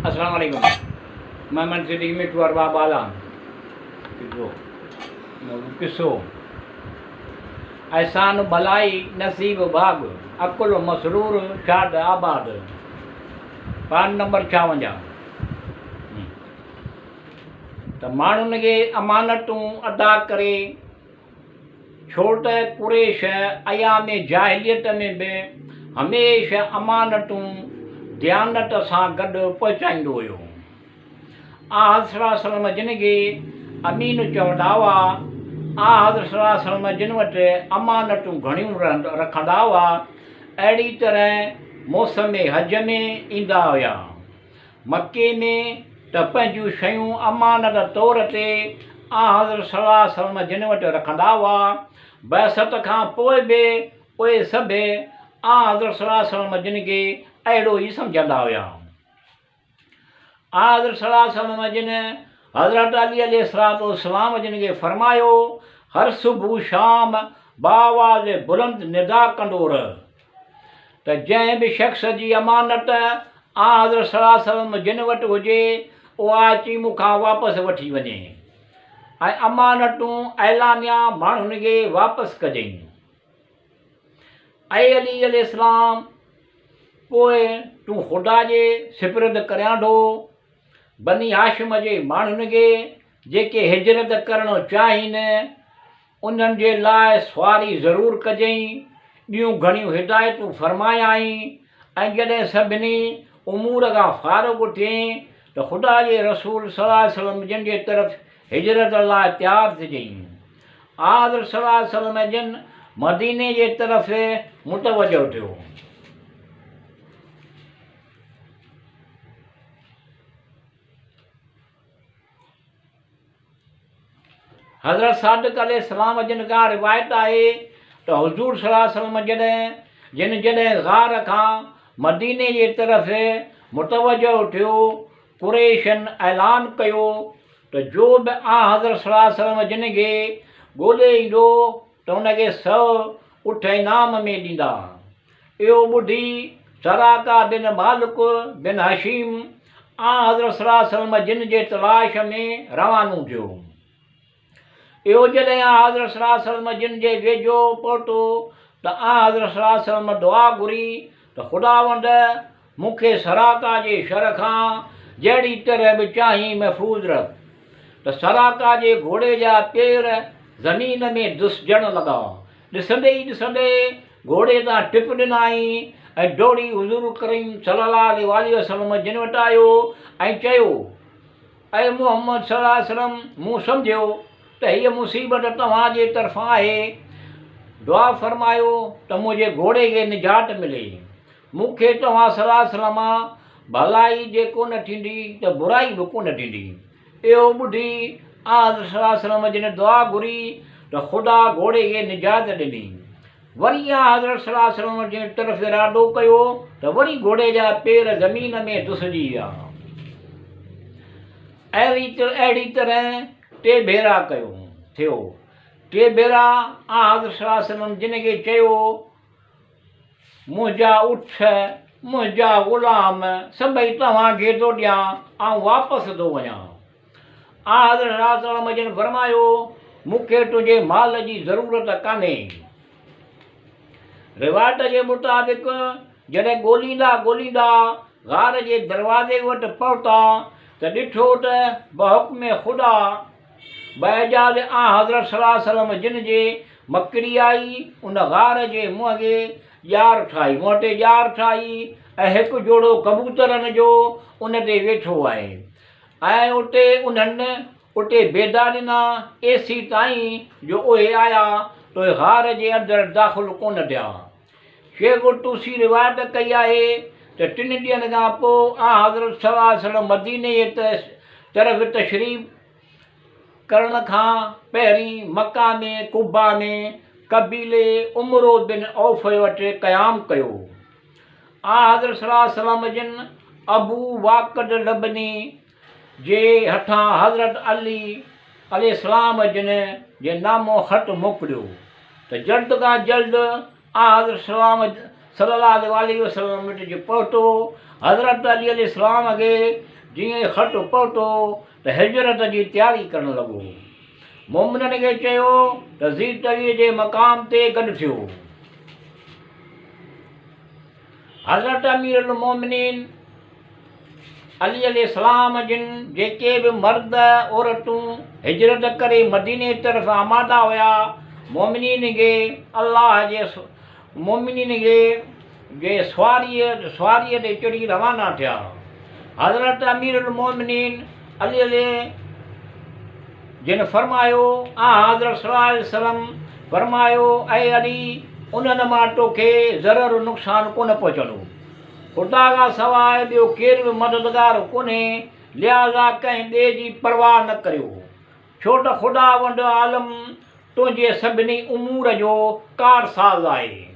السلام عليڪم محمد صديق مٺو ارباب بالا قصو قصو احسان ڀلائي نصيب ڀاڳ عقل مسرور شاد آباد پان نمبر 56 ته ماڻهن کي امانتون ادا ڪري ڇو ته قريش ايام جاهليت ۾ به هميشه امانتون ديانت سان گڏ پهچائيندو هيو. آنحضرت صلي الله عليه وسلم جن کي امين چوندا هئا. آنحضرت صلي الله عليه وسلم جن وٽ امانتون گهڻيون رکندا هئا. اهڙي طرح موسم حج ۾ ايندا هيا. مڪي ۾ ته پنهنجون شيون امانت طور تي آنحضرت صلي الله عليه وسلم جن وٽ رکندا هئا. بعثت کان پوء به اهي سڀ آنحضرت صلي الله عليه وسلم جن کي اهڙو ئي سمجهندا هيا. آنحضرت صلي الله عليه وسلم جن حضرت علي عليه الصلوة والسلام جن کي فرمايو، هر صبح شام باآواز بلند ندا ڪندو رهه. ته جنهن به شخص جي امانت آنحضرت صلي الله عليه وسلم جن وٽ هجي اها اچي مون کان واپس وٺي وڃي ۽ امانتون اعلانيه ماڻهن کي واپس ڪجئين. اي علي عليه السلام! پوء تون خدا جي سپرد ڪريان ٿو بني هاشم جي ماڻهن کي جيڪي هجرت ڪرڻ چاهين انهن جي لاء سواري ضرور ڪجئين. ٻيون گهڻيون هدايتون فرمايائين ۽ جڏهن سڀني امور کان فارغ ٿئين ته خدا جي رسول صلي الله عليه وسلم جن جي طرف هجرت لاء تيار ٿجئين. آنحضرت صلي الله عليه وسلم جن مديني جي طرف متوجه ٿيو. حضرت صادق عليه السلام جن کان روايت آهي ته حضور صلي الله عليه وسلم جڏهن جن جڏهن غار کان مديني جي طرف متوجه ٿيو، قريشن اعلان ڪيو ته جو به آنحضرت صلي الله عليه وسلم جن کي ڳولي ايندو ته ان کي سو اٺ انعام ۾ ڏيندا. اهو ٻڌي سراقه بن مالڪ بن هشيم آنحضرت صلي الله عليه وسلم جن جي تلاش ۾ روانو ٿيو. اهو جڏهن آنحضرت صلي الله عليه وسلم جن جي ويجهو پهتو ته آنحضرت صلي الله عليه وسلم دعا گهري ته خداوند مون کي سراقه جي شر کان جهڙي طرح به چاهين محفوظ رک. ته سراقه جي گهوڙي جا پير زمين ۾ دسجڻ لڳا. ڏسندي ئي ڏسندي گهوڙي تان ٽپ ڏنائين ۽ ڊوڙي حضور ڪريم صلي الله عليه واٰله وسلم جن وٽ آيو ۽ چيو، اي محمد صلي الله عليه وسلم! مون سمجهيو ته هيء مصيبت توهان جي طرفان آهي، دعا فرمايو ته منهنجي گهوڙي کي نجات ملي. مون کي توهان صلي الله عليه وسلم مان ڀلائي جي ڪونه ٿيندي ته برائي به ڪونه ٿيندي. اهو ٻڌي آنحضرت صلي الله عليه وسلم جن دعا گهري ته خدا گهوڙي کي نجات ڏني. وري آنحضرت صلي الله عليه وسلم جن طرف ارادو ڪيو ته وري گهوڙي جا پير زمين ۾ دسجي ويا. اهڙي طرح ٽي ڀيرا ڪيو ٿيو. ٽي ڀيرا آنحضرت صلي الله عليه وسلم جن کي چيو. منهنجا اٺ، منهنجا غلام سڀئي توهان کي ٿو ڏيان، آئون واپس ٿو وڃان. آنحضرت صلي الله عليه وسلم جن فرمايو، مون کي تنهنجي مال جي ضرورت ڪانهي. روايت جي مطابق جڏهن ڳوليندا ڳوليندا غار جي دروازي وٽ پهتا ته ڏٺو ته بحڪم خدا باعجاز آنحضرت صلي الله عليه وسلم جن جي مڪڙي آئي، ان غار جي منهن کي ڄار ٺاهي، منهن تي ڄار ٺاهي ۽ هڪ جوڙو ڪبوترن جو ان تي ويٺو آهي ۽ اتي انهن اتي بيدا ڏنا، ايسيتائين جو اهي آيا ته اهي غار جي اندر داخل ڪونه ٿيا. شيخ الطوسي روايت ڪئي آهي ته ٽن ڏينهن کان پوء آنحضرت صلي الله عليه وسلم مديني جي طرف تشريف ڪرڻ کان پهرين مڪه ۾ قبا ۾ قبيلي عمرو بن عوف وٽ قيام ڪيو. آنحضرت صلي الله عليه وسلم جن ابو واقد لبني جي هٿان حضرت علي عليه السلام جن جي نامون خط موڪليو ته جلد کان جلد آنحضرت صلّي الله عليه واٰله وسلّم وٽ اچي پهتو. حضرت علي عليه السلام کي جيئن ئي خط پهتو ته هجرت جي تياري ڪرڻ لڳو. مؤمنن کي چيو ته ذي طوي جي مقام تي گڏ ٿيو. حضرت امير المؤمنين علي عليه السلام جن جيڪي به مرد عورتون هجرت ڪري مديني طرف آماده هيا، مؤمنين کي الله جي مؤمنين کي جي سواريء سواريء تي چڙهي روانا ٿيا. حضرت امير المؤمنين علي عليه جن فرمايو، آنحضرت صلي الله عليه وسلم فرمايو، اي علي! انهن مان توکي ضرر نقصان ڪونه پهچندو. خدا کان سواء ٻيو ڪير به مددگار ڪونهي، لهٰذا ڪنهن ٻئي جي پرواهه نه ڪريو، ڇو ته خداوند عالم تنهنجي سڀني امور جو ڪارساز آهي.